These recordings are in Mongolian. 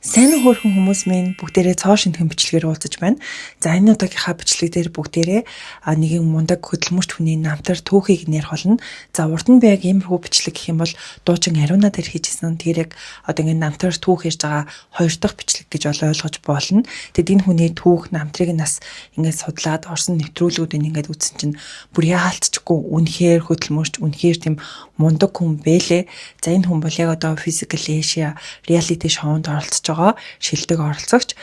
Сайн уу, хөөрхөн хүмүүс минь, бүгдээрээ цоо шинэхэн бичлэгээр уулзаж байна. За, энэ удаагийнхаа бичлэг дээр бүгдээрээ нэгэн мундаг хөдөлмөрч хүний намтар түүхийг нэрх болно. За, урд нь би яг иймэрхүү бичлэг гэх юм бол дуучин Ариуна дээр хийжсэн. Тэр яг одоо ингэ намтар түүх ярьж байгаа хоёр дахь бичлэг гэж бол ойлгож болно. Тэгэд энэ хүний түүх намтрыг нас ингээд судлаад орсон нэвтрүүлгүүдийг ингээд үзсэн чинь бүр яалтчгүй үнэхээр хөдөлмөрч, үнэхээр тийм мундаг хүн бэлээ. За, энэ хүн бол яг одоо Physical Asia reality show-нд оролцож байгаа шилдэг оролцогч,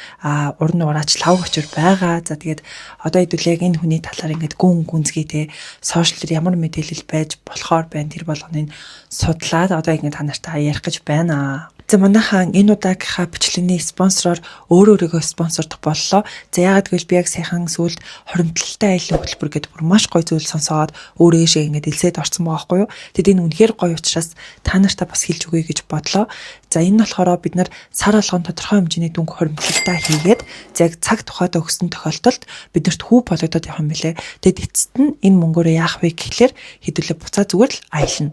уран нуураач Лхагва Учир байгаа. За, тэгээд одоо хэдүүлээ яг энэ хүний талаар ингээд гүн гүнзгий те social дээр ямар мэдээлэл байж болохоор байна, тэр болгоныг судлаад одоо ингээд та нартай ярих гэж байна. За, манайхан, энэ удаагийнхаа бичлэгний спонсороор өөрөө өөрийгөө спонсордох боллоо. За, яагаад гэвэл би яг саяхан сүүлд хуримтлалтай аяллаа хөтөлбөр гэдэг бүр маш гоё зүйл сонсоод өөрөө ийшээ ингээд элсээд орсон байгаа байхгүй юу. Тэгэд энэ үнэхээр гоё учраас та нартай бас хэлж өгье гэж бодлоо. За, энэ нь болохоор бид нар сар болгон тодорхой хэмжээний дүнг хуримтлалтай хийгээд за яг цаг тухайд өгсөн тохиолдолд биднэрт хүү болгодод явах юм бэлээ. Тэгэд эцэст нь энэ мөнгөөрөө яах вэ гэхлээр хэдүүлээ буцаа зүгээр л аялна.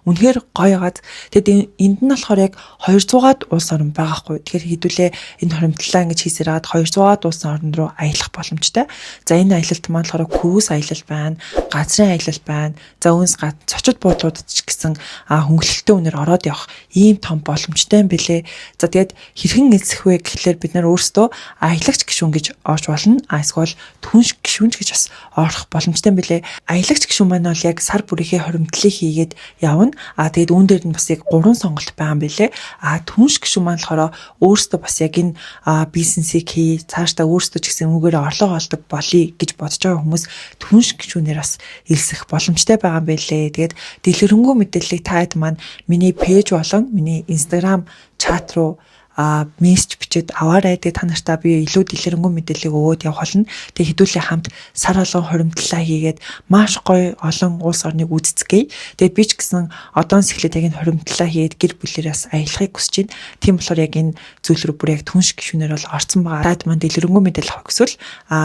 Үнэхээр гоё газ. Тэгэд энд нь болохоор яг 200-аад улс орн байгаа хгүй. Тэгэхээр хэдүүлээ энэ хуримтлалаа ингэж хийсээр хагаад 200-аад улс орн руу аялах боломжтой. За, энэ аялалт маань болохоор cruise аялал байна, газрын аялал байна. За, үүнээс гадна зочид буудлуудад ч гэсэн хөнгөлөлттэй үнээр ороод явах ийм том боломжтой юм бэлээ. За, тэгээд хэрхэн элсэх вэ гэхлээр бид нар өөрсдөө аялагч гишүүн гэж орж болно. А эсвэл түнш гишүүн ч гэж бас орох боломжтой юм бэлээ. Аялагч гишүүн маань бол яг сар бүрийнхээ хуримтлалыг хийгээд явна. А тэгээд үүн дээр нь бас яг гурван сонголт байгаа юм бэлээ. А түнш гишүүн маань болохоор өөрсдөө бас яг энэ бизнесийг хий, цаашдаа өөрсдөө ч гэсэн үүгээрээ орлого олдог болъё гэж бодож байгаа хүмүүс түнш гишүүнээр бас элсэх боломжтой байгаа юм бэлээ. Тэгээд дэлгэрэнгүй мэдээллийг та хэд маань миний page болон миний Instagram chat руу мессеж бичээд аваарай. Тэгээ та нартай би илүү дэлгэрэнгүй мэдээллийг өгөөд явах болно. Тэгээ хэдүүлээ хамт сар болгон хуримтлалаа хийгээд маш гоё олон улс орныг үзэцгээе. Тэгээ би ч гэсэн одоон эхлээд яг энэ хуримтлалаа хийгээд гэр бүлээрээ бас аялахыг хүсэж байна. Тийм болохоор яг энэ зүйл рүү бүр яг түнш гишүүнээр бол орцсон байгаа. Таад маань дэлгэрэнгүй мэдээлэл авах хүсвэл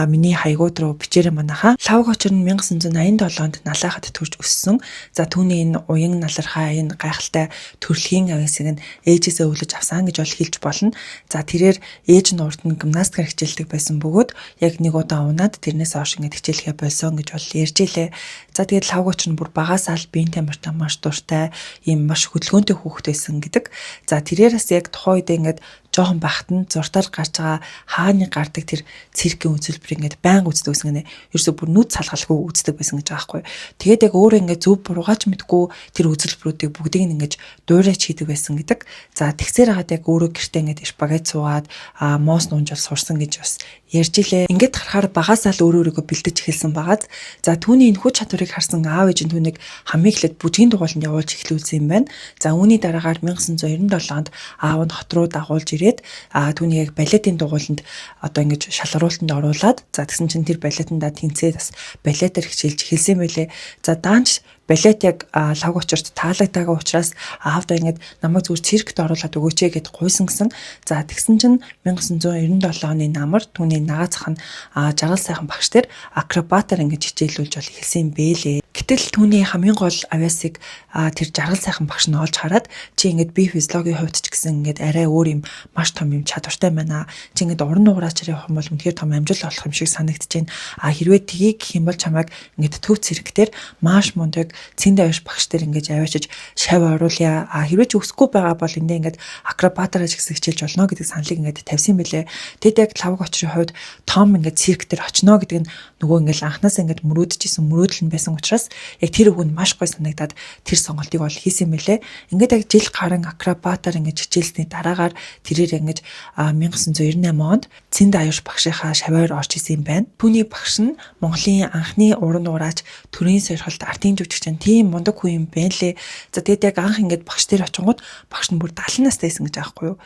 миний хаягууд руу бичээрэй, манайхаа. Лхагва Учир нь 1987 онд Налайхад төрж өссөн. За, түүний энэ уян налархай, энэ гайхалтай төрөлхийн авьяасыг нь ээжээсээ өвлөж авсан гэж бол хэлж болно. За, тэрээр ээж нь урд нь гимнастикаар хичээлдэг байсан бөгөөд яг нэг удаа унаад тэрнээс хойш ингэж хичээлэхээ болсон гэж бол ярьж илээ. За, тэгээд Лхагва Учир нь бүр багасаа л биеийн тамиртай маш дуртай, ийм маш хөдөлгөөнтэй хүүхэд байсан гэдэг. За, тэрээр бас яг тухайн үед ингээд жоохон байхад нь зуртаар гарч байгаа хааны гардаг тэр циркийн үзүүлбэрийг ингээд байнга үздэг байсан гинэ. Ерөөсөө бүр нүд салгалгүй үздэг байсан гэж байгаа байхгүй. Тэгээд яг өөрөө ингээд зөв буруугаач мэдгүй тэр үзүүлбэрүүдийг бүгдийг нь ингээд дуурайч хийдэг байсан гэдэг. За, тэгсээр хагаад яг өөрөө гэртээ ингээд шпагат суугаад моос нуунжал сурсан гэж бас ярьж илээ. Ингээд харахаар багасаа л өөрөө өөрийгөө бэлдэж эхэлсэн байгааз. За, түүний энэхүү чадварыг харсан аав ээж нь түүнийг хамгийн эхлээд бүжгийн дугуйланд явуулж эхлүүлсэн юм байна. За, үүний дараагаар 1997 онд аав нь хот руу дагуулж ирээд түүнийг яг балетын дугуйланд одоо ингэж шалгаруултанд оруулаад, за, тэгсэн чинь тэр балетандаа тэнцээд бас балетаар хичээлж эхэлсэн байлээ. За, даанч балет яг Лхагва Учирт таалагдаагүй учраас аавдаа ингээд намайг зүгээр циркт оруулаад өгөөч ээ гэд гуйсан гэсэн. За, тэгсэн чинь 1997 оны намар түүний нагаацх нь жаргал сайхан багш дээр акробатаар ингэж хичээлүүлж бол эхэлсэн юм бэлээ. Гэтэл түүний хамгийн гол авьяасыг тэр жаргал сайхан багш нь олж хараад, чи ингээд бие физиологийн хувьд ч гэсэн ингээд арай өөр юм маш том юм чадвартай байна. Чи ингээд уран нуграачаар явах юм бол үнэхээр том амжилт олох юм шиг санагдаж байна. А хэрвээ тгийг гэх юм бол чамайг ингээд төв цирк дээр маш мундаг цэнд авиш багш дээр ингээд аваачиж шав оруулъя. А хэрвээ чи өсөхгүй байгаа бол эндээ ингээд акробатаараа ч гэсэн хичээлж болно гэдэг саналыг ингээд тавьсан бэлээ. Тэд яг Лхагва Учрын хувьд том ингээд цирк дээр очино гэдэг нь нөгөө ингээд анханасаа ингээд мөрөөдөж исэн мөрөөдөл нь байсан учраас яг тэр үг нь маш гоё санагдаад тэр сонголтыг бол хийсэн мэлээ. Ингээд яг жил гарan акробатаар ингээд хичээлсний дараагаар тэрээр ингээд 1998 онд Цэнд аюуш багшийнхаа шаваар орж исэн юм байна. Түүний багш нь Монголын анхны уран нуураач, төрийн сойрхолт артын жүжигчин, тийм мундаг хүн юм байна лээ. За, тэгээд яг анх ингээд багш дээр очингууд багш нь бүр 70 настай байсан гэж аахгүй юу.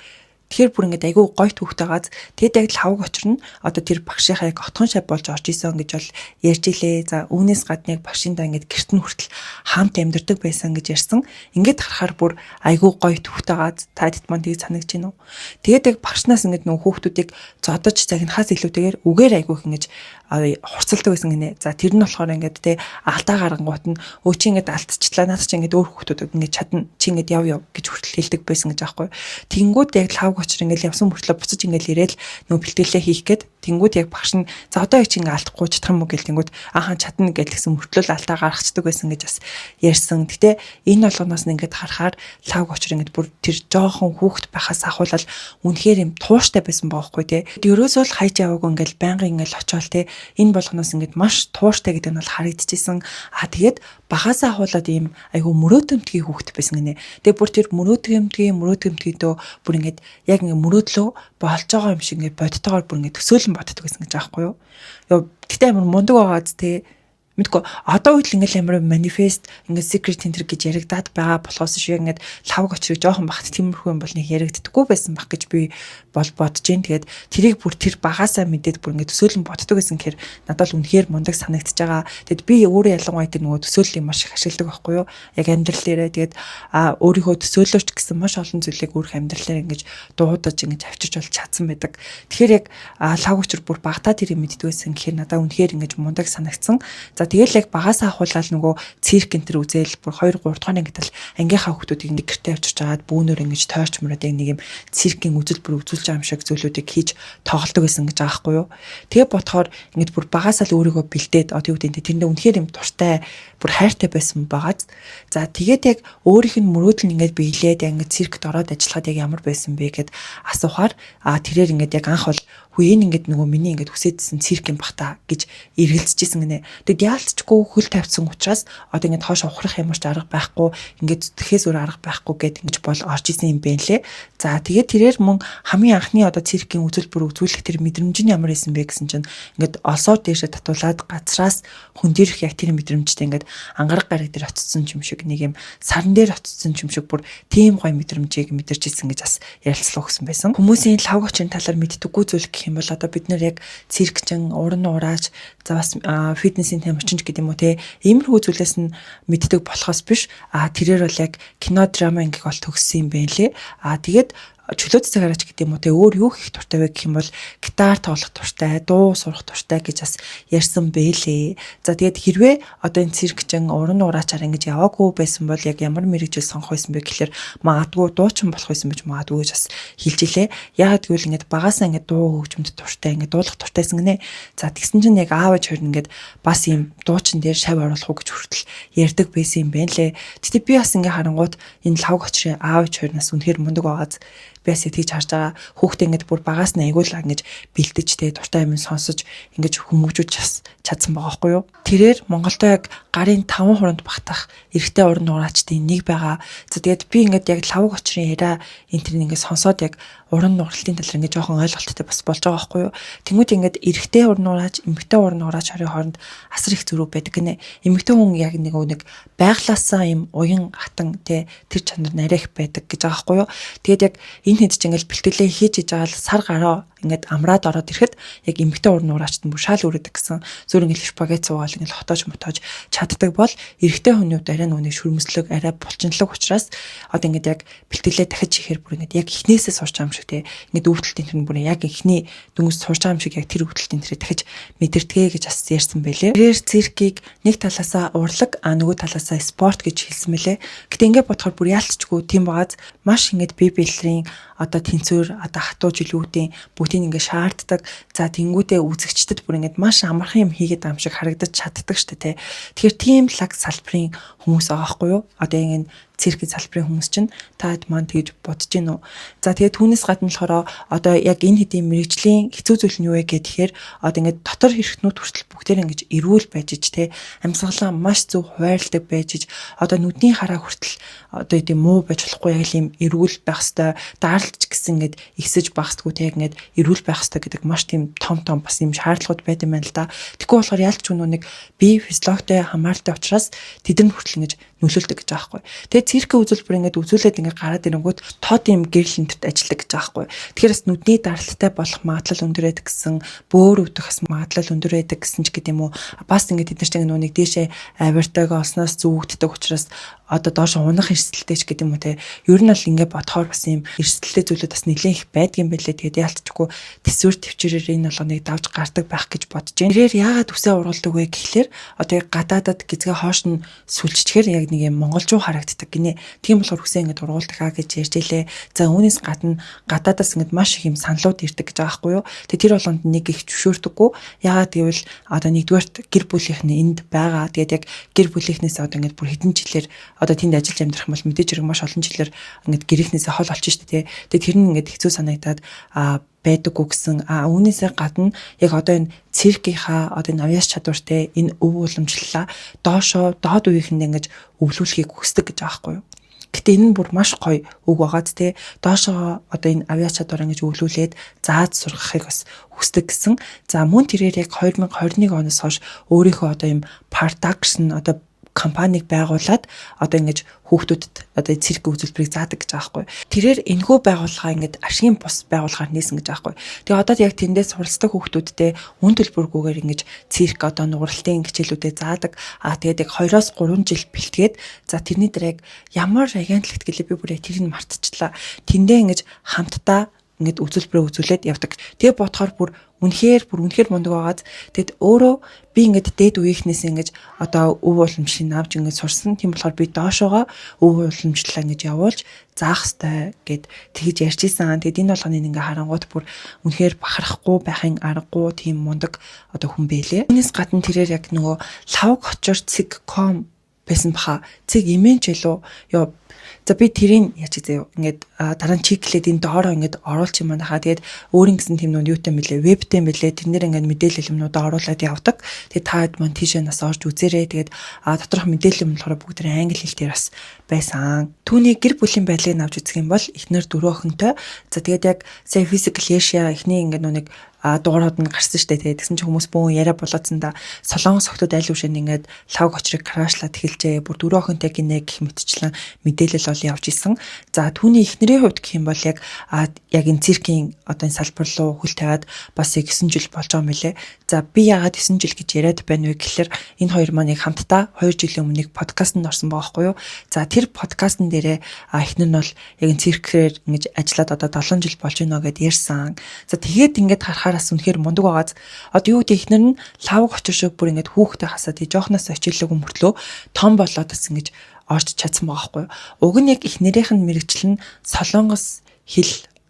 Тэгэхээр бүр ингээд айгүй гоё түүхтэй газ. Тэгэд яг Лхагва Учир нь одоо тэр багшийнхаа яг отхон шав болж орж исэн гэж бол ярьж илээ. За, үүнээс гадна яг багшиндаа ингээд гэрт нь хүртэл хамт амьдардаг байсан гэж ярьсан. Ингээд харахаар бүр айгүй гоё түүхтэй газ. Та хэд маань тийг санагдаж байна уу? Тэгээд яг багшнаас ингээд нөгөө хүүхдүүдийг зодож загнахаас илүүтэйгээр үгээр айгүй их ингэж хурцлдаг байсан гинэ. За, тэр нь болохоор ингээд те алдаа гаргангуут нь өө чи ингээд алдчихлаа, наад чи ингээд өөр хүүхдүүд ингээд чадна, чи ингээд яв яв гэж хүртэл хэлдэг байсан гэж аахгүй. Тэгэнгүүт яг Лхагва Лхагва Учир ингээл явсан мөртлөө буцаж ингээл ирээл нөгөө бэлтгэлээ хийх гээд тэнгүүд яг багш нь за одоо яг чи ингээ алдахгүй чадах юм уу гэл тэнгүүд аахан чадна гэл тэгсэн мөртлөө л алдаа гаргацдаг байсан гэж бас ярьсан. Гэтэ энэ болгоноос нь ингээд харахаар Лхагва Учир ингээд бүр тэр жоохон хүүхэд байхаас ахуулаад үнэхээр юм тууштай байсан байгаа хгүй те. Ерөөсөө л хайж яваагүй ингээл байнгын ингээл очиол те. Энэ болгоноос ингээд маш тууштай гэдэг нь бол харагдчихсэн. А тэгээд багасаа ахуулаад ийм айгу мөрөөдөмтгий хүүхэд байсан гинэ. Тэгээ бүр тэр мөрөөдөмтгийдөө бүр ингээд яг ингээд мөрөөдлөө болж байгаа юм шиг ингээд бодтойгоор бүр ингээд төсөөлөн боддог байсан гэж аахгүй юу. Йоо гэтээ амар мундаг байгаад те. Мэдгүй одоо үед л ингээл амар manifest ингээд secret enter гэж яригадаад байгаа болохоос шиг ингээд Лхагва Учрыг жоохон бахт тиймэрхүү юм бол нэг яригддаггүй байсан баг гэж би бол бодож гин. Тэгээд тэрийг бүр тэр багасаа мэдээд бүр ингээд төсөөлөн боддог байсан гэхээр надад л үнэхээр мундаг санагдчихж байгаа. Тэгэд би өөрөө ялангуяа тэр нөгөө төсөөллийг маш их ашигладаг байхгүй юу? Яг амьдрал дээрээ тэгээд өөрийнхөө төсөөлөөч гэсэн маш олон зүйлийг өөрөх амьдралаар ингэж дуудаж ингэж авчирч бол чадсан байдаг. Тэгэхээр яг Лхагва Учир бүр багтаа тэрийг мэддэг байсан гэхээр надад үнэхээр ингэж мундаг санагдсан. За тэгэл яг багасаа ахуулаад нөгөө цирк энэ төр үзээл бүр 2 3 дугаар ангид л ангийнхаа хүүхдүүдийг нэг гэртээ авчирч агаад бүүнөр ингэж тойрч мөрөөд яг нэг юм циркийн үзэлбэр үзүүлж байгаа юм шиг зүйлүүдийг хийж тоглодог байсан гэж байгаа байхгүй юу. Тэгээ бодохоор ингэж бүр багасаа л өөрийгөө бэлдээд одоо юу гэдэг тэрэндээ үнэхээр юм дуртай бүр хайртай байсан байгааз. За тэгээд яг өөрийнх нь мөрөөдөл нь ингэж биелээд яг ингэж циркт ороод ажиллахад яг ямар байсан бэ гэд асуухаар тэрээр ингэж яг анх бол хүү энэ ингээд нөгөө миний ингээд хүсээдсэн цирк юм бах та гэж эргэлзэжсэн гинэ. Тэгэд яалтчгүй хөл тавьсан учраас одоо ингээд хойш ухрах ямар ч арга байхгүй, ингээд зүтгэхээс өөр арга байхгүй гэд ингэж бол орж исэн юм байна лээ. За тэгээд тэрээр мөн хамгийн анхны одоо циркийн үзүүлбэр үзүүлэх тэр мэдрэмж нь ямар байсан бэ гэсэн чинь ингээд олсоор дээшээ татуулаад газраас хөндөрөх яг тэр мэдрэмжтэй ингээд ангараг гараг дээр очсон юм шиг нэг юм саран дээр очсон юм шиг бүр тийм гоё мэдрэмжийг мэдэрч исэн гэж бас ярилцлага өгсөн байсан. Хүмүүсийн Лхагва Учрын талаар мэддэггүй зүйл гэх юм бол одоо бид нэр яг циркчин, уран нуураач, за бас фитнесийн тамирчинч гэдэг юм уу те, иймэрхүү зүйлээс нь мэддэг болохоос биш. Тэрээр бол яг кино, драма ангийг бол төгссөн юм байна лээ. Тэгээд чөлөөт цагаараач гэдэг юм уу те, өөр юу хийх дуртай вэ гэх юм бол гитар тоглох дуртай, дуу сурах дуртай гэж бас ярьсан бэлээ. За тэгээд хэрвээ одоо энэ циркчин, уран нуураачаар ингэж яваагүй байсан бол яг ямар мэргэжил сонгох байсан бэ гэхлээр магадгүй дуучин болох байсан гэж магадгүй гэж бас хэлж илээ. Яагаад гэвэл ингэж багасаа ингэж дуу хөгжмөд дуртай, ингэж дуулах дуртайсан гинэ. За тэгсэн чинь яг аав ээж хоёр ингэж бас ийм дуучин дээр шав оруулах уу гэж хүртэл ярьдаг байсан юм байна лээ. Гэтэ би бас ингээ харангуут энэ Лхагва Учрын аав ээж хоёрнаас үнэхээр мундаг байгааз би бас тэгж харж байгаа. Хүүхдээ ингээд бүр багаас нь айгуулаа ингэж бэлдэж те, дуртай юм сонсож ингэж хүмүүжүүлж бас чадсан байгаа байхгүй юу. Тэрээр Монголдо яг гарын 5 хуранд багтах эрэгтэй уран нуураачдын нэг байгаа. За тэгээд би ингээд яг Лхагва Учрын яриа энэ тэр ингээд сонсоод яг уран нууралтын талаар ингээд жоохон ойлголттой бас болж байгаа байхгүй юу. Тэнгүүд ингээд эрэгтэй уран нуураач, эмэгтэй уран нуураач хоёрын хооронд асар их зөрүү байдаг гинэ. Эмэгтэй хүн яг нэг байглаасаа юм уян хатан те, тэр чанар нарийн их байдаг гэж байгаа байхгүй юу. Тэгээд яг энэ хэд ч ингээд бэлтгэлээ хийж иж байгаа л сар гараа ингээд амраад ороод ирэхэд яг эмэгтэй уран нуураачд нь бүр шал үрээдэг гэсэн. Зүр ингээд шпагет суугаал ингээд хотоож мотоож чаддаг бол эрэгтэй хүний хувьд арай нүуний шүрмэслэг, арай булчинлаг учраас одоо ингээд яг бэлтгэлээ дахиж ихээр бүр ингээд яг эхнээсээ сурч байгаа юм шиг те, ингээд өвдөлтийн тэр бүр яг эхний дөнгөж сурч байгаа юм шиг яг тэр өвдөлтийн тэрийг дахиж мэдэрдэгэ гэж бас ярьсан байлээ. Тэрээр циркийг нэг талаасаа урлаг, нөгөө талаасаа спорт гэж хэлсэн мэлээ. Гэтэ ингээд бодохоор бүр яалтчгүй тийм байгааз маш ингээд бие биелрийн одоо тэнцвэр, одоо хатуу жилүүдийн бүгдийг ингээд шаарддаг. За тэнгүүтээ үзэгчдэд бүр ингээд маш амархан юм хийгээд байгаа юм шиг харагдаж чаддаг штэ те. Тэгэхээр тийм лаг салбарын хүмүүс байгаа хгүй юу? Одоо ингээд циркийн салбарын хүмүүс чинь та хэд маань тэгж бодож гин үү? За тэгээд түүнээс гадна болохоор одоо яг энэ хэдийн мэрэгжлийн хэцүү зүйл нь юу вэ гэхээр одоо ингээд дотор хэрэгтнүүд хүртэл бүгдээр ингэж эрүүл байж ич те, амьсгалаа маш зөв хуваарлдаг байж ич, одоо нүдний хараа хүртэл одоо тийм муу байж болохгүй, яг л юм эрүүл байх хэвээр, даарлаж гэсэн ингээд ихсэж багсдаггүй те, ингээд эрүүл байх хэвээр гэдэг маш тийм том том бас юм шаардлагууд байд юм байна л да. Тэгэхгүй болохоор ялч нэг бие физиологитой хамааралтай учраас тэдэнд хүртэл ингэж нөлөөлдөг гэж байгаа байхгүй. Тэгээд циркийн үзүүлбэр ингээд үзүүлээд ингээд гараад ирэнгүүт тод юм гэрэл энтерт ажилладаг гэж байгаа байхгүй. Тэгэхээр бас нүдний даралттай болох магадлал өндөр байдаг гэсэн, бөөр өвдөх бас магадлал өндөр байдаг гэсэн ч гэдэг юм уу. Бас ингээд тэд нар чинь нүг дээшээ авиртайг олсноос зүүгддэг учраас одоо доош унах эрсдэлтэй ч гэдэг юм уу те. Ер нь бол ингээ бодохоор бас юм эрсдэлтэй зүйлүүд бас нэлээд их байдгийн байлээ. Тэгээд яалтчгүй төсвөр төвчрээр энэ болгоныг давж гардаг байх гэж бодож байна. Тэрээр яагаад үсээ ургалдаг вэ гэхлээр одоо яг гадаадад гизгээ хоош нь сүлжчихээр яг нэг юм монголчуу харагддаг гинэ. Тийм болохоор үсээ ингээд ургуулдаг аа гэж ярьж илээ. За, үүнээс гадна гадаадаас ингээд маш их юм саналууд ирдэг гэж байгаа байхгүй юу. Тэгээд тэр болгонд нэг их зөвшөөрдөггүй. Яагаад гэвэл одоо нэгдүгээрт гэр бүлийнх нь энд байгаа. Тэгээд яг гэр бүлийнхнээс одоо ингээд бүр хэдэн жилээр одоо тэнд ажиллаж амьдрах юм бол мэдээж хэрэг маш олон жилээр ингээд гэрийнхнээсээ хол олчих шүү дээ. Тэгээд тэр нь ингээд хэцүү санагдаад байдаггүй гэсэн. Үүнээсээ гадна яг одоо энэ циркийнхаа одоо энэ авьяас чадвартай энэ өв уламжлалаа доошоо доод үеийнхэнд ингэж өвлүүлэхийг хүсдэг гэж байгаа байхгүй юу? Гэтэ энэ нь бүр маш гоё үг байгаад те, доошоо одоо энэ авьяас чадвар ингэж өвлүүлээд зааж сургахыг бас хүсдэг гэсэн. За, мөн тэрээр яг 2021 оноос хойш өөрийнхөө одоо юм production одоо компанийг байгуулад одоо ингэж хүүхдүүдэд одоо цирк үзүүлбэрийг заадаг гэж байгаа байхгүй. Тэрээр энэхүү байгууллага ингэж ашигын бус байгууллагаар нээсэн гэж байгаа байхгүй. Тэгээ одоо яг тэндээс суралцдаг хүүхдүүдтэй үн төлбөргүйгээр ингэж цирк одоо нугралтын хичээлүүдэд заадаг. Тэгээд яг 2-оос 3 жил бэлтгээд, за, тэрний дээр яг ямар агентлагт гэлээ, би бүр яг тэрийг мартчихлаа. Тэндээ ингэж хамтдаа ингээд үзүүлбэрээ үзүүлээд явдаг. Тэгээ бодохоор бүр үнэхээр мундаг байгааз. Тэгэд өөрөө би ингээд дээд үеийнхнээс ингэж одоо өв уламжлалыг авч ингээд сурсан. Тийм болохоор би доошоогоо өв уламжлалаа ингэж явуулж заах ёстой гэд тэгж ярьж исэн. Тэгэд энэ болгоныг ингээ харангуут бүр үнэхээр бахарахгүй байхын аргагүй тийм мундаг одоо хүн бэлээ. Үүнээс гадна тэрээр яг нөгөө лавг очор цэг com байсан баха. Цэг имэн ч илүү ёо. За, би тэрийг яаж заяа ингээд дараа нь чиглээд энэ доороо ингээд оруулчих юм байна хаа. Тэгээд өөрийн гэсэн тийм нүн юутай мэлээ, вебтэй мэлээ. Тэрнэр ингээд мэдээлэл юмнуудаа оруулаад явдаг. Тэгээд та хэд маань тийшээ нас орж үзээрэй. Тэгээд доторх мэдээлэл юм болохоор бүгд англи хэл дээр бас байсан. Түүний гэр бүлийн байдлыг авч үзэх юм бол эхнэр, дөрөв охинтой. За, тэгээд яг сая Physical Asia эхний ингээд нүг дугаарууд нь гарсан штэ, тэгээ тэгсэн чинь хүмүүс бөөн яриа болоодсон да, Солонгос охтууд аль үшэнд ингээд лавг очрыг crush лаад эхэлжээ. Бүр дөрөв охинтой гинэ гэх мэтчлэн мэдээлэл бол явж исэн. За, түүний эхнэрийн хувьд гэх юм бол яг энэ циркийн одоо энэ салбар руу хөл тавиад бас яг 9 жил болж байгаа юм билэ. За, би яагаад 9 жил гэж яриад байна вэ гэхэлэр энэ хоёр маань яг хамтдаа 2 жилийн өмнө нэг подкастт орсон байгаа байхгүй юу. За, тэр подкастн дээрээ эхнэр нь бол яг энэ циркээр ингэж ажиллаад одоо 7 жил болж байна гэд ярьсан. За, тэгээд ингээд харахаар бас үнэхээр мундаг байгааз. Одоо юу гэдэг, эхнэр нь лавг очир шиг бүр ингээд хүүхдээ хасаад тий жоохноос очиллог мөртлөө том болоод бас ингэж орж чадсан байгаа байхгүй юу. Уг нь яг эхнэрийнх нь мэргэжил нь солонгос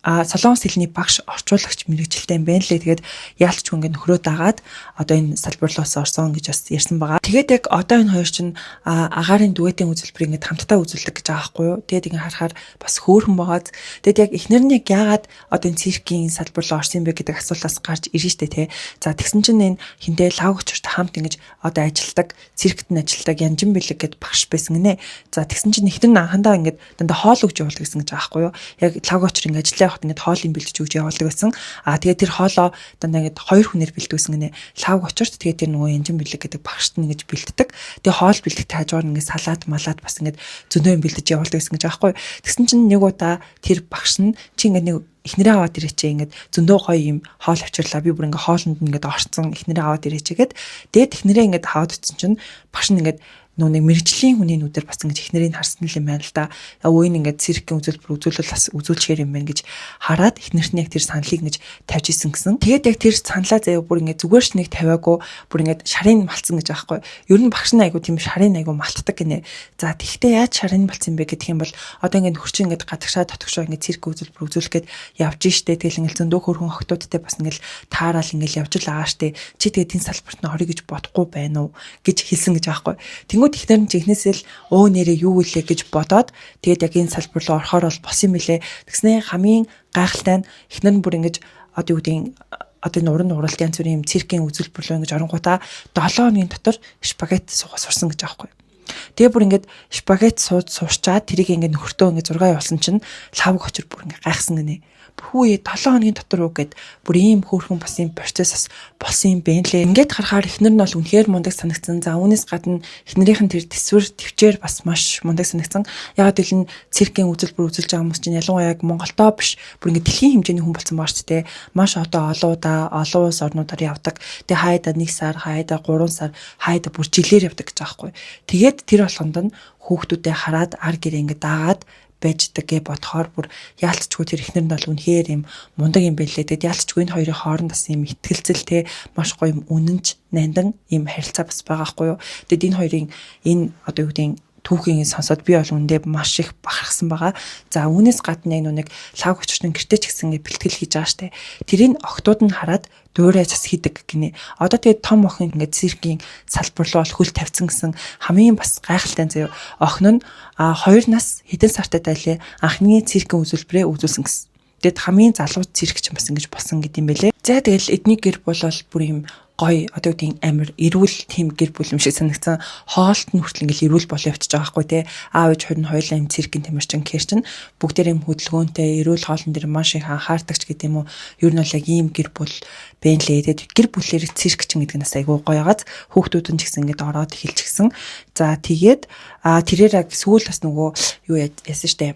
хэлний багш, орчуулагч мэргэжилтэй юм байна лээ. Тэгээд яалтчгүй ингээд нөхрөө дагаад одоо энэ салбар руугаас орсон гэж бас ярьсан байгаа. Тэгээд яг одоо энэ хоёр чинь агаарын дуэтийн үзүүлбэрийг ингээд хамтдаа үзүүлдэг гэж байгаа байхгүй юу. Тэгээд ингээд харахаар бас хөөрхөн байгааз. Тэгээд яг эхнэр нь яг яагаад одоо энэ циркийн салбар руу орсон юм бэ гэдэг асуултаас гарч ирж штэ тий. За, тэгсэн чинь энэ хинтээ лав өчөрт хамт ингэж одоо ажилладаг, циркт нь ажилладаг Янжин Бэлэг гэд багш байсан гинэ. За, тэгсэн чинь эхнэр нь анхандаа ингээд дандаа хоол өгч явуулдаг гэсэн гэж байгаа байхгүй юу. Яг лав өчр ингээд ажиллаа явахад ингээд хоолыг бэлдэж өгч явуулдаг байсан. Тэгээд тэр хоолоо дандаа ингээд хоёр хүнээр бэлдүүлсэн гинэ. Лавг очорт, тэгээд тэр нөгөө Янжин Бэлэг гэдэг багшт нь ингэж бэлддэг. Тэгээд хоол бэлдэхдээ хажуугаар ингээд салат малат бас ингээд зөндөө юм бэлдэж явуулдаг гэсэн гэж байгаа байхгүй юу. Тэгсэн чинь нэг удаа тэр багш нь чи ингээд нэг эхнэрээ аваад ирээч, ингээд зөндөө гоё юм хоол авчирлаа, би бүр ингээд хоолнд ингээд орцсон, эхнэрээ аваад ирээч гээд. Тэгээд эхнэрээ ингээд аваад очсон чинь багш нь ингээд нөө нэг мэргэжлийн хүний нүдээр бас ингэж эхнэрийг харсан л юм байна л да. Өө, энэ ингээд циркийн үзүүлбэр үзүүлэл бас үзүүлчихээр юм байна гэж хараад эхнэрт нь яг тэр саналыг ингэж тавьж исэн гэсэн. Тэгээд яг тэр саналаа заяа бүр ингээд зүгээр ч нэг тавиагүй, бүр ингээд шарын малтсан гэж аахгүй. Ер нь багш нь айгу тийм шарын айгу малтдаг гинэ. За, тэгвэл яаж шарын малцсан бэ гэх юм бол одоо ингээд нөхөр чинь ингээд гадагшаа дотгошоо ингээд цирк үзүүлбэр үзүүлэх гээд явж штэ. Тэгэл ингээд зөндөө хөрхөн охтуудтай бас ингээд таараал ингээд явж л байгаа штэ. Чи тэгээд тийм салбарт нь орё гэж бодохгүй байна уу гэж хэлсэн гэж аахгүй. Тэнгүүд эхнэр нь жинхнээсээ л өө нэрээ юу вүлээ гэж бодоод тэгээд яг энэ салбар руу орохоор бол болсон юм билэ. Тэгснээ хамгийн гайхалтай нь эхнэр нь бүр ингэж одоо юу гэдгийг одоо энэ уран нууралт янз бүрийн юм циркийн үзүүлбэр рүү ингэж оронгуудаа 7 хоногийн дотор шпагат суугаа сурсан гэж аахгүй. Тэгээ бүр ингээд шпагат сууд сурчаад тэрийг ингээд нөхөртөө ингээд зураг явуулсан чинь лавг очир бүр ингээд гайхсан гинэ. Бүр хүүе 7 хоногийн дотор уу гэд бүр ийм хөөрхөн бас ийм процесс бас болсон юм бэ лээ. Ингээд харахаар эхнэр нь бол үнэхээр мундаг санагдсан. За үүнээс гадна эхнэрийнх нь тэр төсвөр төвчээр бас маш мундаг санагдсан. Ягаад гэвэл циркийн үзэлбэр үзүүлж байгаа хүмүүс чинь ялангуяа яг Монголдоо биш бүр ингээд дэлхийн хэмжээний хүн болсон байгаа шүү дээ. Маш одоо олоудаа олон улс орнуудаар явдаг. Тэгээ хайда 1 сар, хайда 3 сар, хайда бүр жилээр явдаг гэж байгаа байхгүй. Тэгээд тэр болгонд нь хүүхдүүдээ хараад ар гэрээ ингээд дагаад байждаг гэ бодохоор бүр яалтчгүй тэр эхнэр нь бол үнэхээр юм мундаг юм байлээ. Тэгэд яалтчгүй энэ хоёрын хооронд бас юм итгэлцэл те маш гоё юм үнэнч нандин юм харилцаа бас байгаа хгүй юу. Тэгэд энэ хоёрын энэ одоо юу гэдгийг түүхийг сонсоод би бол үндэ маш их бахархсан байгаа. За үүнээс гадна яг нэг лав хүчтэн гэрте ч гэсэн бэлтгэл хийж байгаа штэ. Тэрийг октод нь хараад дуурай цас хийдэг гинэ. Одоо тэгээд том охин ингээд циркийн салбар руу хөл тавьсан гэсэн хамгийн бас гайхалтай заяа. Охин нь 2 нас хэдэн сартай дайлээ анхны циркийн үзүүлбэрээ үзүүлсэн гэсэн. Тэгэд хамгийн залуу циркч бас ингэж болсон гэдэм бэлээ. За тэгэл эдний гэр бүл бол бүр юм гоё одоо үгдийн амир эрүүл тийм гэр бүл юм шиг санагдсан. Хоолт нь хүртэл ингээл эрүүл болоо явчихж байгаа байхгүй те. Аав ээж хоёр нь хоёулаа юм циркийн тамирчин гэхэр чинь бүгдээр юм хөдөлгөөнтэй эрүүл хоолн дээр маш их анхаардаг ч гэдэм үү. Ер нь бол яг ийм гэр бүл бэ лээ. Тэгээд гэр бүлээр циркчин гэдэг нь бас айгүй гоё гац. Хүүхдүүд нь ч гэсэн ингээд ороод эхэлчихсэн. За тэгээд тэрээр яг сүүл бас нөгөө юу яасан штэ.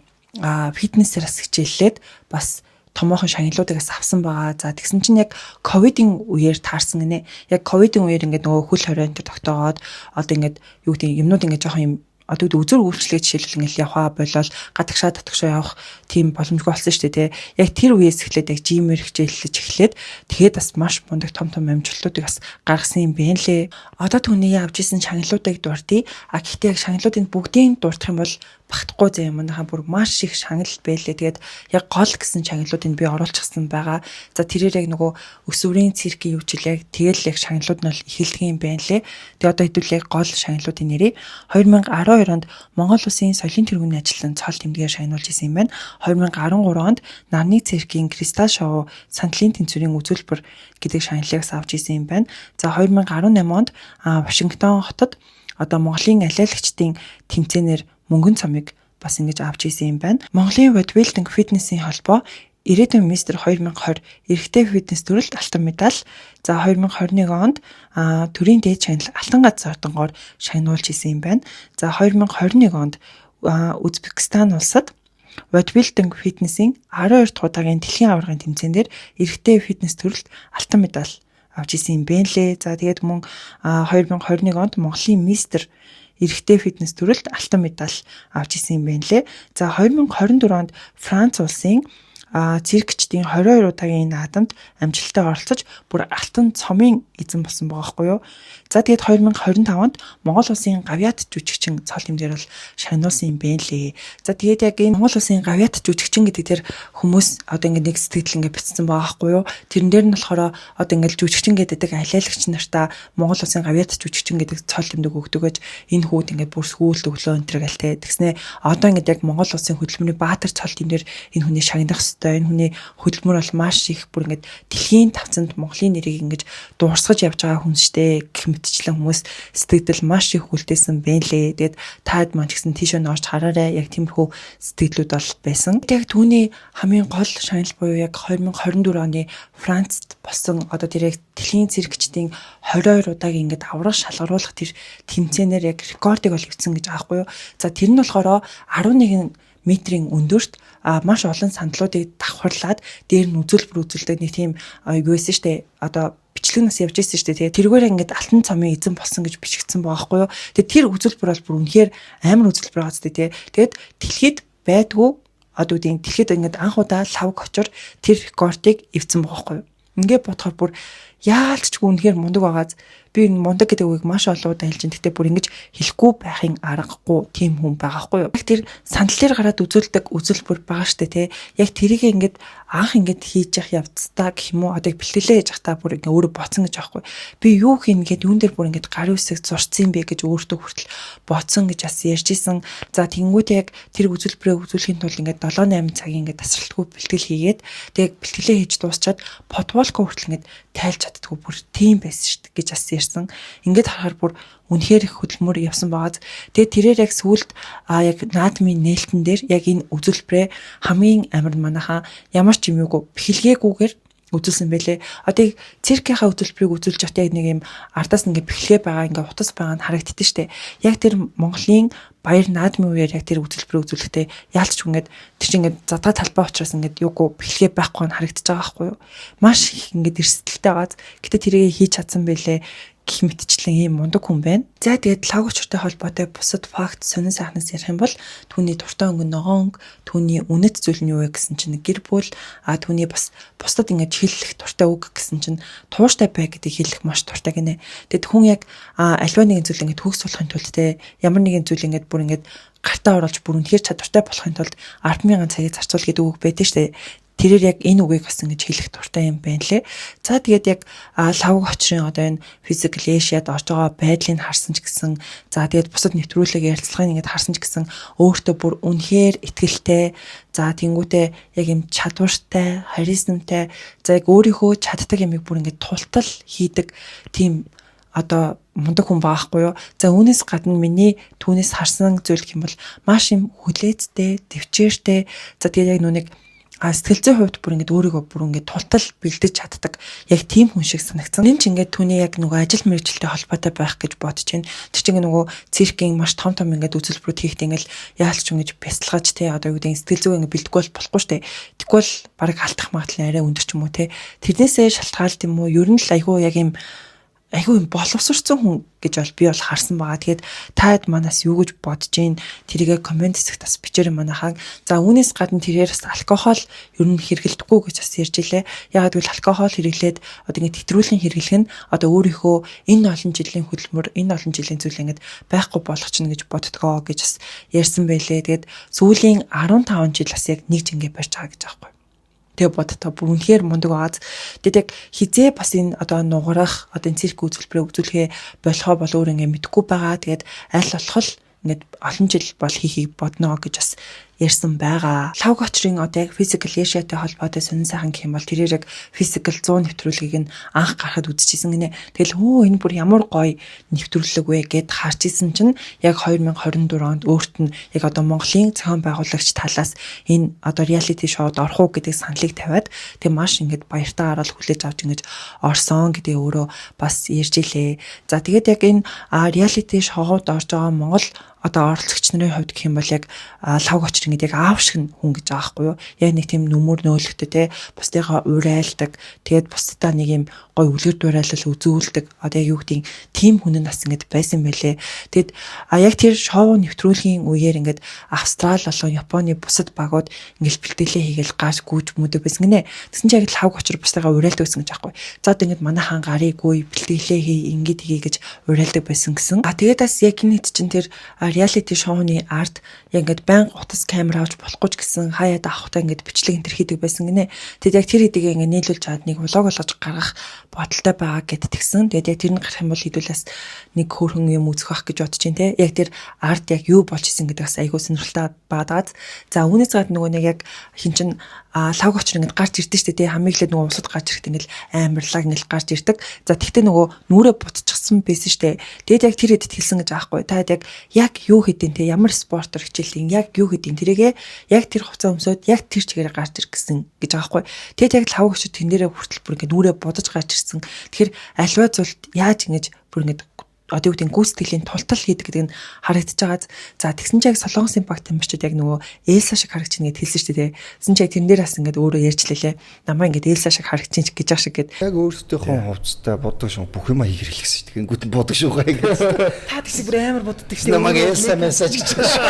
Фитнесээр бас хичээллээд бас томоохон шагналуудыг бас авсан байгаа. За тэгсэн чинь яг ковидын үеэр таарсан гинэ. Яг ковидын үеэр ингээд нөгөө хөл хорионд тогтоогоод одоо ингээд юу гэдэг юмнууд ингээд жоохон юм одоо үзүр үйлчлэгээ жишээлбэл ингээл явхаа болол гадагшаа татгшаа явах тийм боломжгүй болсон шүү дээ тий. Яг тэр үеэс эхлээд яг жимээр хичээллэж эхлээд тэгээд бас маш мундаг том том амжилтуудыг бас гаргасан юм байна лээ. Одоо түүний авч исэн шагналуудыг дурдъя. А гэхдээ яг шагналуудыг бүгдийг дурдах юм бол багтахгүй зэ юм манайхаа бүр маш их шагнал байлээ. Тэгээд яг гол гэсэн шагналуудыг би оруулчихсан байгаа. За тэрээр яг нөгөө өсвөрийн циркийн юу ч яг тэгэл яг шагналууд нь бол эхэлдэг юм байна лээ. Тэгээ одоо хэдүүл яг гол шагналуудын нэрээ 2012 онд Монгол Улсын соёлын тэргүүний ажилтан цол тэмдгээр шагнуулж исэн юм байна. 2013 онд Нарны циркийн Кристалл шоу сандлын тэнцвэрийн үзүүлбэр гэдэг шагналыг авч исэн юм байна. За 2018 онд Вашингтон хотод одоо Монголын алиалагчдын тэмцээнээр мөнгөн цомыг бас ингэж авч исэн юм байна. Монголын бодибилдинг фитнесийн холбоо Ирээдүйн мистер 2020 эрэгтэй фитнес төрөлд алтан медаль. За 2021 онд төрийн дээд шагнал алтан гац ордонгоор шагнуулж исэн юм байна. За 2021 онд Узбекистан улсад бодибилдинг фитнесийн 12 дахь удаагийн дэлхийн аваргын тэмцээн дээр эрэгтэй фитнес төрөлд алтан медаль авч исэн юм байна лээ. За тэгээд мөн 2021 онд Монголын мистер эрэгтэй фитнес төрөлд алтан медаль авч исэн юм байна лээ. За 2024 онд Франц улсын циркчдийн 22 удаагийн наадамд амжилттай оролцож бүр алтан цомын эзэн болсон байгаа хгүй юу. За тэгээд 2025 онд Монгол улсын гавьяат жүжигчин цол тэмдгээр бол шагнуулсан юм байна лээ. За тэгээд яг энэ Монгол улсын гавьяат жүжигчин гэдэг тэр хүмүүс одоо ингээд нэг сэтгэл ингээд бичсэн байгаа хгүй юу. Тэрэн дээр нь болохоор одоо ингээд жүжигчин гэдэг алиалагч нартаа Монгол улсын гавьяат жүжигчин гэдэг цол тэмдэг өгдөг гэж энэ хүүд ингээд бүр сүүлд өглөө энэ төр гэл те. Тэгснэ одоо ингээд яг Монгол улсын хөдөлмөрийн баатар цол тэмдгээр энэ хүний шагнах ёстой. Энэ хүний хөдөлмөр бол маш их бүр ингээд дэлхийн тавцанд Монголын нэрийг ингэж дуурсгаж явж байгаа хүн штэ гэх мэтчлэн хүмүүс сэтгэгдэл маш их үлдээсэн бэ лээ. Тэгээд таад маань ч гэсэн тийшээ нь орж хараарай. Яг тиймэрхүү сэтгэлүүд бол байсан. Яг түүний хамгийн гол шагнал буюу яг 2024 оны Францд болсон одоо тэр яг дэлхийн циркчдийн 22 удаагийн ингээд аврах шалгаруулах тэр тэмцээнээр яг рекордыг бол эвдсэн гэж аахгүй юу. За тэр нь болохоор 11 метрийн өндөрт маш олон сандлуудыг давхарлаад дээр нь үзүүлбэр үзүүлдэг нэг тийм юу байсан штэ одоо бичлэг нас явж ирсэн штэ тэгээ тэргээр ингээд алтан цомын эзэн болсон гэж бичигдсэн байгаа хгүй юу. Тэгээ тэр үзүүлбэр бол бүр үнэхээр амар үзүүлбэр байгаа зү тэгээ. Тэгээд дэлхийд байдгүй одоо үгүй дэлхийд ингээд анх удаа лавг очор тэр рекордыг эвдсэн байгаа хгүй юу. Ингээд бодохоор бүр яалтчгүй үнэхээр мундаг байгааз би энэ мундаг гэдэг үгийг маш олон удаа хэлж байна. Гэхдээ бүр ингэж хэлэхгүй байхын аргагүй тийм хүн байгаа хгүй юу. Яг тэр сандал дээр гараад үзүүлдэг үзүүлбэр байгаа штэ тий. Яг тэрийг ингээд анх ингээд хийж явах явцдаа гэх юм уу одоо бэлтгэлээ хийж явахдаа бүр ингээд өөрөө боцсон гэж аахгүй. Би юу хийнэ гэд юун дээр бүр ингээд гар үсэг зурцсан бэ гэж өөртөө хүртэл боцсон гэж бас ярьж исэн. За тэнгуут яг тэр үзүүлбэрээ үзүүлэхийн тулд ингээд 7 8 цагийн ингээд тасралтгүй бэлтгэл хийгээд тэг бэлтгэлээ хийж дуусчаад подволко хүртэл ингээд тайлж чаддгүй бүр тийм байсан шүү дээ гэж бас ярьсан. Ингээд харахаар бүр үнэхээр их хөдөлмөр явсан байгааз. Тэгээд тэрээр яг сүүлд яг наадмын нээлтэн дээр яг энэ үзүүлбэрээ хамгийн амар манайхаа ямар ч юм юугүй бэхэлгээгүйгээр үзүүлсэн байлээ. Одоо яг циркийнхаа үзүүлбэрийг үзүүлж байхдаа яг нэг юм ардаас ингээ бэхлэгээ байгаа, ингээ утас байгаа нь харагддээ штэ. Яг тэр Монголын баяр наадмын үеэр яг тэр үзүүлбэрийг үзүүлэхдээ яалч ингээд тэр чинь ингээд задгаа талбай учраас ингээд юугүй бэхлэгээ байхгүй нь харагдаж байгаа байхгүй юу. Маш их ингээд эрсдэлтэй байгааз. Гэтэ тэрийг хийж чадсан байлээ гэх мэтчлэн ийм мундаг хүн байна. За, тэгээд Лхагва Учиртай холбоотой бусад факт, сонин сайхнаас ярих юм бол түүний дуртай өнгө ногоон өнгө, түүний үнэт зүйл нь юу вэ гэсэн чинь гэр бүл, түүний бас бусдад ингэж хэлэх дуртай үг гэсэн чинь тууштай бай гэдгийг хэлэх маш дуртай гинэ. Тэгэд хүн яг аливаа нэгэн зүйл ингэж төгс болохын тулд, те, ямар нэгэн зүйл ингэж бүр ингэж гартаа оруулж бүр үнэхээр чадвартай болохын тулд 100000 цагийг зарцуул гэдэг үг байдаг шүү дээ. Тэрээр яг энэ үгийг бас ингэж хэлэх дуртай юм байна лээ. За, тэгээд яг Лхагва Учрын одоо энэ Physical Asia-д орж байгаа байдлыг харсан ч гэсэн, за, тэгээд бусад нэвтрүүлэг, ярилцлагыг ингэж харсан ч гэсэн өөртөө бүр үнэхээр итгэлтэй, за, тэнгүүтээ яг юм чадвартай, харизмтай, за, яг өөрийнхөө чаддаг юмыг бүр ингэж тултал хийдэг тийм одоо мундаг хүн байгаа хгүй юу. За, үүнээс гадна миний түүнээс харсан зүйл гэх юм бол маш юм хүлээцтэй, тэвчээртэй. За, тэгээд яг нүг сэтгэл зүйн хувьд бүр ингээд өөрийгөө бүр ингээд тултал бэлдэж чаддаг яг тийм хүн шиг санагдсан. Энэ ч ингээд түүний яг нөгөө ажил мэргэжилтэй холбоотой байх гэж бодож байна. Тэр чинь нөгөө циркийн маш том том ингээд үзүүлбэрүүд хийхдээ ингээд яалч ингэж бясалгаж, те, одоо юу гэдэг, сэтгэл зүйн ингээд бэлдэхгүй бол болохгүй штэ. Тэгвэл бараг алдах магадлал арай өндөр ч юм уу, те. Тэрнээсээ шалтгаалт юм уу? Ер нь л айгүй яг юм айгүй юм боловсрцсан хүн гэж бол би бол харсан байгаа. Тэгээд таад манаас юу гэж бодож гин, тэрийгэ comment хэсэгт бас бичээрэй манайхаа. За, үүнээс гадна тэрээр бас алкогол ер нь хэрэглэдэггүй гэж бас ярьж илээ. Яагаад гэвэл алкогол хэрэглээд одоо ингэ тэтрүүлэн хэрэглэх нь одоо өөрийнхөө энэ олон жилийн хөдөлмөр, энэ олон жилийн зүйл ингэж байхгүй болгочихно гэж боддгоо гэж бас ярьсан байлээ. Тэгээд сүүлийн 15 жил бас яг нэг жингээ барьж байгаа гэж аахгүй. Тэгээ бодтоо бүр үнэхээр мундаг байгааз. Тэгээд яг хизээ бас энэ одоо нугарах, одоо энэ цирк үзүүлбэрээ үзүүлэхээ болохоо бол өөр ингээ мэдэхгүй байгаа. Тэгээд аль болох л ингээд олон жил бол хийхийг бодноо гэж бас ярьсан байгаа. Лхагва Учрын одоо яг Physical Asia-тай холбоотой сонин сайхан гэх юм бол тэрээр яг Physical 100 нэвтрүүлгийг нь анх гарахад үзчихсэн гинэ. Тэгэл хөө энэ бүр ямар гоё нэвтрүүлэг вэ гэд харж исэн чинь яг 2024 онд өөрт нь яг одоо Монголын зохион байгуулагч талаас энэ одоо reality show-д орох уу гэдэг саналыг тавиад, тэг маш ингэж баяртайгаар л хүлээж авч ингэж орсон гэдэг өөрөө бас ярьж илээ. За, тэгээд яг энэ reality show-д орж байгаа Монгол одоо оролцогч нарын хувьд гэх юм бол яг Лхагва Учир ингээд яг аав шиг хүн гэж байгаа байхгүй юу. Яг нэг тийм нүмер нөөлөгтэй, те, бусдыгаа урайлдаг. Тэгээд бусдаа нэг юм гой үлгэр дуурайлал үзүүлдэг. Одоо яг юу гэдгийг тийм хүн нь бас ингээд байсан байлээ. Тэгээд яг тэр шоу нэвтрүүлгийн үеэр ингээд Австрал болон Японы бусад багууд ингээд бэлтгэлээ хийгээл гарч гүйж мүдэг байсан гинэ. Тэгсэн чинь яг Лхагва Учир бусдыгаа урайлдаг байсан гэж аахгүй. За, одоо ингээд манай хаан гарыг гүй, бэлтгэлээ хий, ингээд хийе гэж урайлдаг байсан гэсэн. Тэгээд бас яг энэ хэд чинь тэр reality шоуны ард яг ингээд байнга утас, камер авч болохгүй ч гэсэн хаяад авахтаа ингээд бичлэг энэ төр хийдэг байсан гинэ. Тэгэд яг тэр хэдийг ингээд нийлүүлж чад нэг vlog болгож гаргах бодолтой байгаа гэд тэгсэн. Тэгээд яг тэр нь гарах юм бол хэдүүлээс нэг хөөрхөн юм үзэх байх гэж бодож чинь, те. Яг тэр ард яг юу болж исэн гэдэг бас айгүй сонирхолтой байгаа. За, үүнээс гадна нөгөө нэг яг хин чин Лхагва Учир ингээд гарч ирдэ штэ, те. Хамгийн эхлээд нөгөө улсад гарч ирэхэд ингээд амарлаг ингээд гарч ирдэг. За, тэгтээ нөгөө нүрээ бутчихсан байсан штэ. Тэгээд яг тэр хэдэд хэлсэн гэж аахгүй. Та яг яг юу хийдин, те, ямар спортоор хичээлэн, яг юу хийдин, тэрийгэ яг тэр хувцас өмсөөд яг тэр чигээр гарч ир гэсэн гэж байгаа байхгүй. Тэгээд яг Лхагва Учир тэн дээрээ хүртэл бүр ингээд нүрээ будаж гарч ирсэн. Тэгэхээр аливаа зүйлд яаж ингэж бүр ингээд одоо юу гэдэг, гүйцэтгэлийн тултал хийдэг гэдэг нь харагдаж байгаа. За, тэгсэн чинь яг Солонгосын баг тамирчид яг нөгөө Элса шиг харагдчихна гэд хэлсэн шүү дээ. Тэгсэн чинь яг тэрэн дээр бас ингээд өөрөө ярьж лээ. Намаа ингээд Элса шиг харагдчих гэж ах шиг гэд. Яг өөрсдийнхөө хувцастай будаг шин бүх юма хийх хэрэглэсэн шүү дээ. Тэгэнгүүт нь будаг шугай гэж. Та тэгсэн бүр амар буддаг шүү. Намайг Элса мессеж гэж байгаа шүү.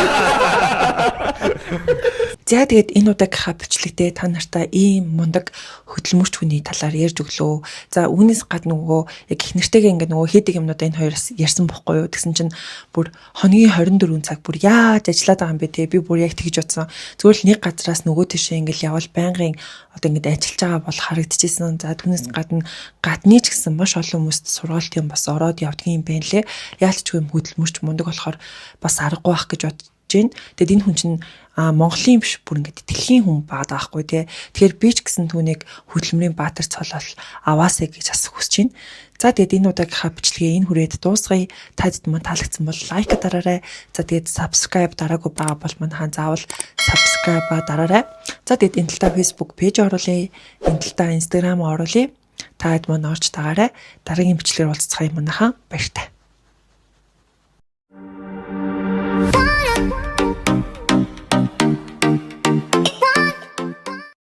За, тэгээд энэ удаагийнхаа бичлэгтээ та нартай ийм мундаг хөдөлмөрч хүний талаар ярьж өглөө. За, үүнээс гадна нөгөө яг их нэртэйгээ ингээд нөгөө хийдэг юмнуудаа энэ хоёроос ярьсан бохгүй юу. Тэгсэн чинь бүр хоногийн 24 цаг бүр яаж ажиллаад байгаа юм бэ, те. Би бүр яг тэгж бодсон. Зүгээр л нэг газраас нөгөө тийшээ ингээд явал байнгын одоо ингээд ажиллаж байгаа бол харагдчихсэн. За, түүнээс гадна гадны ч гэсэн маш олон хүмүүст сургалт юм бас ороод явдгийн юм байна лээ. Яалтчгүй юм хөдөлмөрч мундаг болохоор бас аргагүй байх гэж бодож байна. Тэгэд энэ хүн чинь Монголын биш, бүр ингээд дэлхийн хүн байгаа даахгүй тий. Тэгэхээр би ч гэсэн түүнийг хөдөлмөрийн баатар цолол аваасай гэж бас хүсэж байна. За, тэгээд энэ удаагийнхаа бичлэгээ энэ хүрээд дуусгая. Та хэд маань таалагдсан бол like дараарай. За, тэгээд subscribe дараагүй байгаа бол манайхан заавал subscribe дараарай. За, тэгээд энэ талдаа Facebook page оруулъя. Энэ талдаа Instagram оруулъя. Та хэд маань орж дагаарай. Дараагийн бичлэгээр уулзцгаая, манайхан. Баяртай.